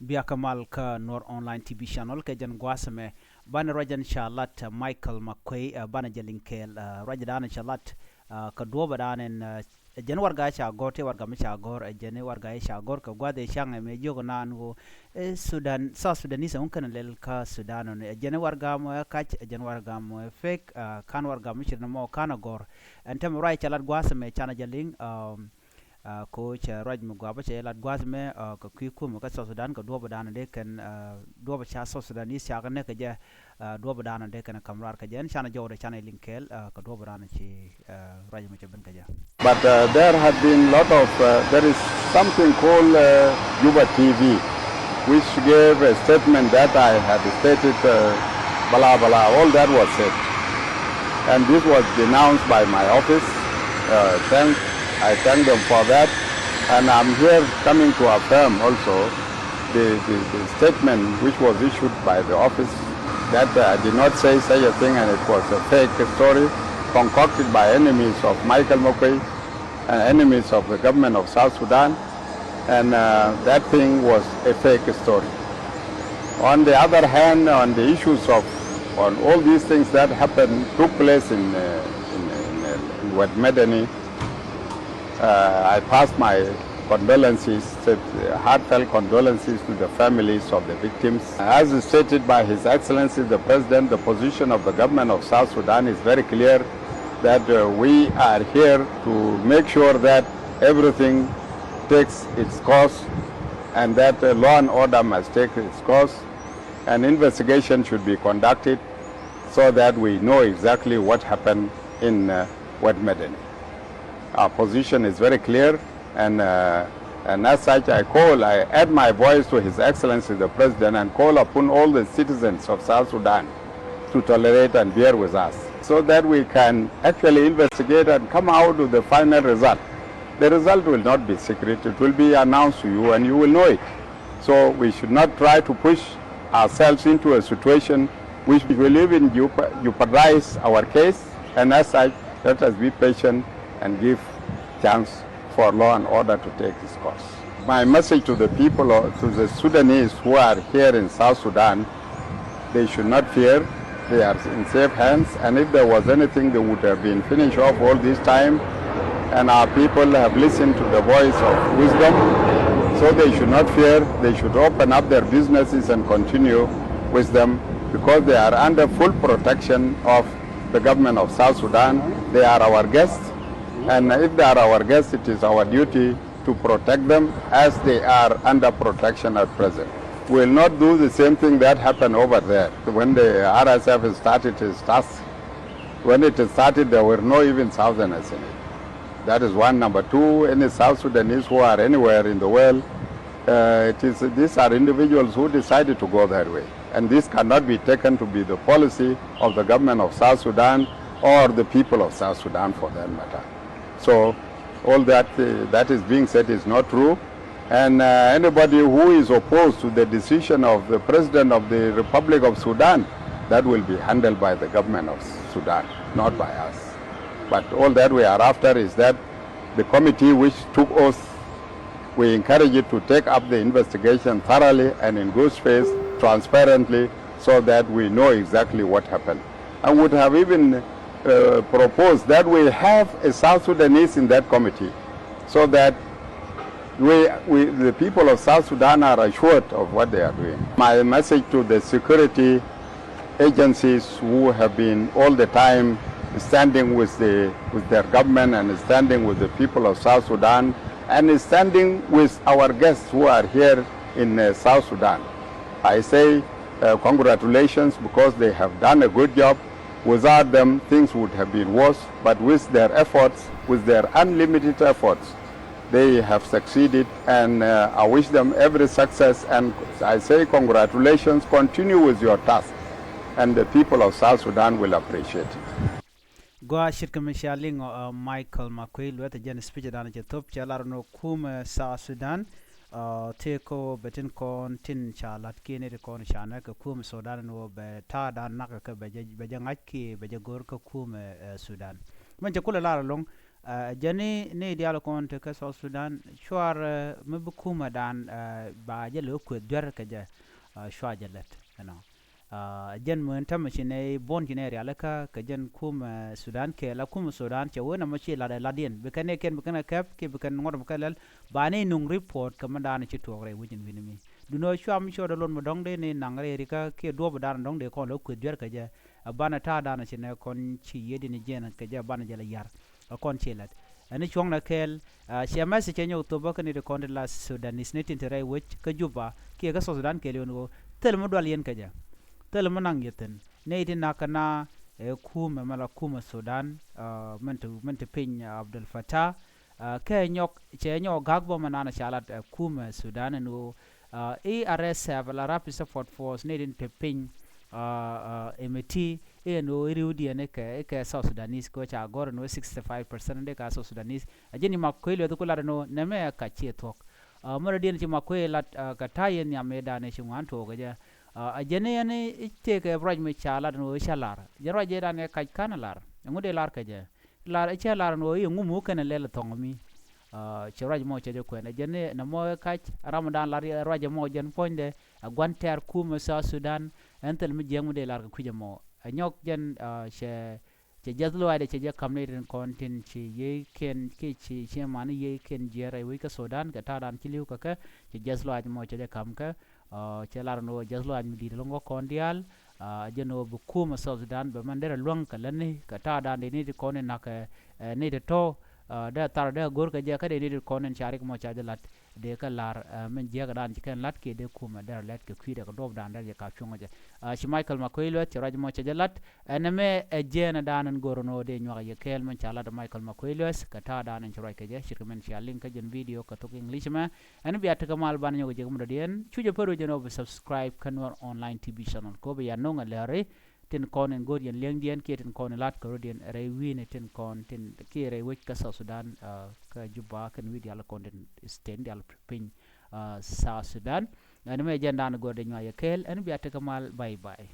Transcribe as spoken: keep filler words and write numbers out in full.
Biakä mal kä Nuɔr Online T V Channel kɛ jɛn gua̱a̱th ɛmɛ. Banɛ ruac in ca lat, ɛ, Michael Makuei, ɛ, banɛ jɛ liŋ kɛɛl, ɛ, ruac in ca lat, ɛ, kɛ duɔ̱ɔ̱p in, ɛ, ɛ jɛn warɛga ca gɔ̱r, tëë warɛga mi ca gɔ̱r, ɛ jɛn warɛga ca gɔ̱r kɛ gua̱a̱th ëë cäŋ ɛmɛ jiök naan ɣöö, ɛ, Sudan, South Sudanese ɛŋu kɛn lɛl kä Sudan ɛnɔ. Ɛ jɛn warɛga mɔ ɛ kac, ɛ jɛn warɛga mɔ ɛ fake, ɛ, ka̱n warɛga mi ci rɛn mɔ ka̱n ɛ gɔ̱r. Ɛn täämɛ ruac ca lat gua̱a̱th ɛmɛ canɛ jɛ liŋ, ɛ, Aa, koc, aa, ruac mi gɔaa bä cɛ lat gua̱a̱th mɛ, aa, kɛ kui̱ kumɛ kä South Sudan kɛ duɔ̱ɔ̱p dan dee kɛn, aa, duɔ̱ɔ̱p ca South Sudan i̱ thiakä nɛ kɛ jɛ, aa, duɔ̱ɔ̱p dan dee kɛn kam raar kɛ jɛ. Ɛn canɛ jɔwdɛ canɛ liŋ kɛɛl, aa, kɛ duɔ̱ɔ̱p dan ci, aa, ruac mi cɛ ben kɛ jɛ. But, uh, there had been lot of, uh, there is something called, uh, Juba T V, which gave a statement that I had stated, uh, blah, blah, all that was said. And this was denounced by my office. Uh, thank, I thank them for that. And I'm here coming to affirm also the, the, the statement which was issued by the office that, uh, I did not say such a thing and it was a fake story concocted by enemies of Michael Makuei and enemies of the government of South Sudan. And, uh, that thing was a fake story. On the other hand, on the issues of, on all these things that happened, took place in, uh, in, in, uh, in West Medani, uh, I passed my condolences, said, uh, heartfelt condolences to the families of the victims. As stated by His Excellency the President, the position of the government of South Sudan is very clear that, uh, we are here to make sure that everything takes its course and that, uh, law and order must take its course and investigation should be conducted so that we know exactly what happened in, uh, West Medani. Our position is very clear, and, uh, and as such, I call, I add my voice to His Excellency the President and call upon all the citizens of South Sudan to tolerate and bear with us so that we can actually investigate and come out with the final result. The result will not be secret. It will be announced to you and you will know it. So we should not try to push ourselves into a situation which will even jeop-, jeopardize our case. And as such, let us be patient and give chance for law and order to take its course. My message to the people, uh, to the Sudanese who are here in South Sudan, they should not fear. They are in safe hands, and if there was anything, they would have been finished off all this time. And our people have listened to the voice of wisdom, so they should not fear. They should open up their businesses and continue with them, because they are under full protection of the government of South Sudan. They are our guests, and if they are our guests, it is our duty to protect them as they are under protection at present. We will not do the same thing that happened over there when the R S F started its task. When it started, there were no even Southerners in it. That is one. Number two, any South Sudanese who are anywhere in the world, uh, it is, these are individuals who decided to go that way. And this cannot be taken to be the policy of the government of South Sudan or the people of South Sudan for that matter. So all that, uh, that is being said is not true. And, uh, anybody who is opposed to the decision of the President of the Republic of Sudan, that will be handled by the government of Sudan, not by us. But all that we are after is that the committee which took oath, we encourage it to take up the investigation thoroughly and in good faith, transparently, so that we know exactly what happened. I would have even, uh, proposed that we have a South Sudanese in that committee, so that we, we, the people of South Sudan are assured of what they are doing. My message to the security agencies who have been all the time standing with the, with their government and standing with the people of South Sudan and standing with our guests who are here in, uh, South Sudan. I say, uh, congratulations, because they have done a good job. Without them, things would have been worse. But with their efforts, with their unlimited efforts, they have succeeded, and, uh, I wish them every success, and I say congratulations, continue with your task, and the people of South Sudan will appreciate it. Gua shit kɛ mi cia liŋ, uh, Michael Makuei luɛth jɛn speech dan cɛ thop cɛ lar nɔ kum, uh, South Sudan, uh, tëë kɔ bɛ tin kɔn tin ca lat kiɛ ni ti kɔn ca nɛ kɛ kum Sudan ni wä bɛ ta̱a̱ dan nak kɛ bɛ jɛ, bɛ jɛ ŋa̱c kiɛ bɛ jɛ go̱r kɛ kum, uh, Sudan. Mɛn cɛ kulɛ lar loŋ, Ɛ jɛn ni ni diaal kɔn te kä South Sudan cuarɛ mi bi kumɛ dan ba jɛ lɛ kueth duer kɛ jɛ. Cua jɛ lät ɛnɔ. Jɛn mën tämɛ ci nɛ buɔ̱n ci nɛ rialikä kɛ jɛn kumɛ Sudan kɛ la kumɛ Sudan cɛ wen ɛmɔ ci lat ɛ lat yɛn bi kɛn ni kɛn bi kɛn kɛ kɛp kiɛ bi kɛn ŋuɔt bi kɛn lɛl. Ba ni nuŋ report kɛ mi dan ci tuɔɔk rɛy wec in wi̱n mi dun ɔ cuam cuɔt ɛ lon mi dɔ̱ŋ dee ni naŋ rɛy rikä kiɛ duɔp dan dɔ̱ŋ dee kɔn lɛ kueth duer kɛ jɛ. Ɛ banɛ ta̱a̱ dan ci nɛ kɔn ci yiet in jiɛn kɛ jɛ banɛ jɛ lɛ yar. Ɛ kɔn ci lät ɛn cuɔ̱ŋnɛ kɛɛl. Ciɛ mɛsi cɛ nyɔk thop bä kä ni ti kɔn ti la Sudanese ni tin ti rɛy wec kä Juba kiɛ kä South Sudan kɛɛl yɔn ɣöö thil mi dual yɛn kɛ jɛ. Thil mi naŋ yɛ thi̱n ni ti nak kɛ na ɛ kumɛ mɛ la kumɛ Sudan. Min ti piny Abdel Fattah kɛ nyɔk cɛ nyɔk gak bä mɛ nan ca lat ɛ kumɛ Sudan ɛn ɣöö i̱ R S F la Rapid Support Force ni tin ti piny imiti i̱ ɛn ɣöö i̱ ri̱wdiɛn ikɛ ikɛ South Sudanese kɛ ca gɔr ɛn ɣöö sixty five percent dee ka South Sudanese. A jɛn i̱ mak kui̱ lueth ku lat ɛn ɣöö nɛmɛ ɛ kac ciɛ thuɔ̱k. Märɛ diɛn ci mak kui̱ lat kɛ ta̱a̱ yɛn nhiam mëë danɛ ci ŋuan tuɔɔk kɛ jɛ. A jɛn i̱ ɛn i̱ tëëkɛ ruac mi ca lat ɛn ɣöö i̱ cä lar jɛn ruac jɛ danɛ kac ka̱n ɛ lar ɛŋu dee lar kɛ jɛ. Lar i̱ cä lar ɛn ɣöö i̱ ɛŋu mu kɛn ɛ lɛl ɛ thɔ̱ŋ mi. Cɛ ruac mɔ cɛ jɛ kuɛn ɛ jɛn nɛ mɔ ɛ kac ram dan lar ruac mɔ jɛn puɔ̱nydɛ. Ɛ gua̱n tɛɛr kumɛ South Sudan ɛn thil mi jiɛk mi dee lar kɛ kui̱c ɛmɔ ɛ nyɔk jɛn. Cɛ cɛ jiɛth luaacdɛ cɛ jɛ ka̱m ni tin kɔn tin ci yiëëkiɛn kiɛ ci ci man yiëëkiɛn jiɛɛr rɛy wec kä Sudan kɛ ta̱a̱ dan ci li̱w kɛ kɛ. Cɛ jiɛth luaac mɔ cɛ jɛ ka̱m kɛ cɛ lar ni wä jiɛth luaac mi di̱i̱t lo̱ŋ kä kɔn diaal. Jɛn wä bi kumɛ South Sudan bɛ mɛn derɛ luäŋ kɛ lätni kɛ ta̱a̱ dan dee ni ti kɔn in na̱kɛ ni ti tɔ̱. Dee thar dee go̱r kɛ jɛ kä dee ni ti kɔn in ca rik mɔ ca jɛ lat dee kä lar min jiäk dan ci kɛn lat kiɛ dee kumɛ derɛ lɛt kɛ kui̱dɛ kɛ duɔp dan derɛ jɛ kap cuŋä jɛ. Ci Michael Makuei Lueth cɛ ruac mɔ cɛ jɛ lat ɛn ɛmɛ ɛ jɛɛn ɛ dan in go̱r ni wä dee nyuak yɛ kɛɛl min ca lat Michael Makuei Lueth kɛ ta̱a̱ dan in ci ruac kɛ jɛ ci kɛ min cia liŋ kä jɛn video kɛ thok English mɛ. Ɛn bia tekɛ mal ban nyɔk jɛ kɛ mudɔdiɛn cu jɛ pär wä jɛn wä bi subscribe kä Nuer Online T V channel kɛ wä bi ya noŋ ɛ lɛri. Tin kɔn in go̱o̱r yɛn liɛŋdiɛn kiɛ tin kɔn in la̱t kärɔ̱diɛn rɛy wi̱i̱ni tin kɔn tin kiɛ rɛy wec kä South Sudan kä Juba kɛn wi̱i̱ diaal kɔn tin state diaal piny South Sudan. Ɛn mɛ jɛn dan go̱o̱r dee nyuay yɛ kɛɛl ɛn bia tekɛ mal bye bye.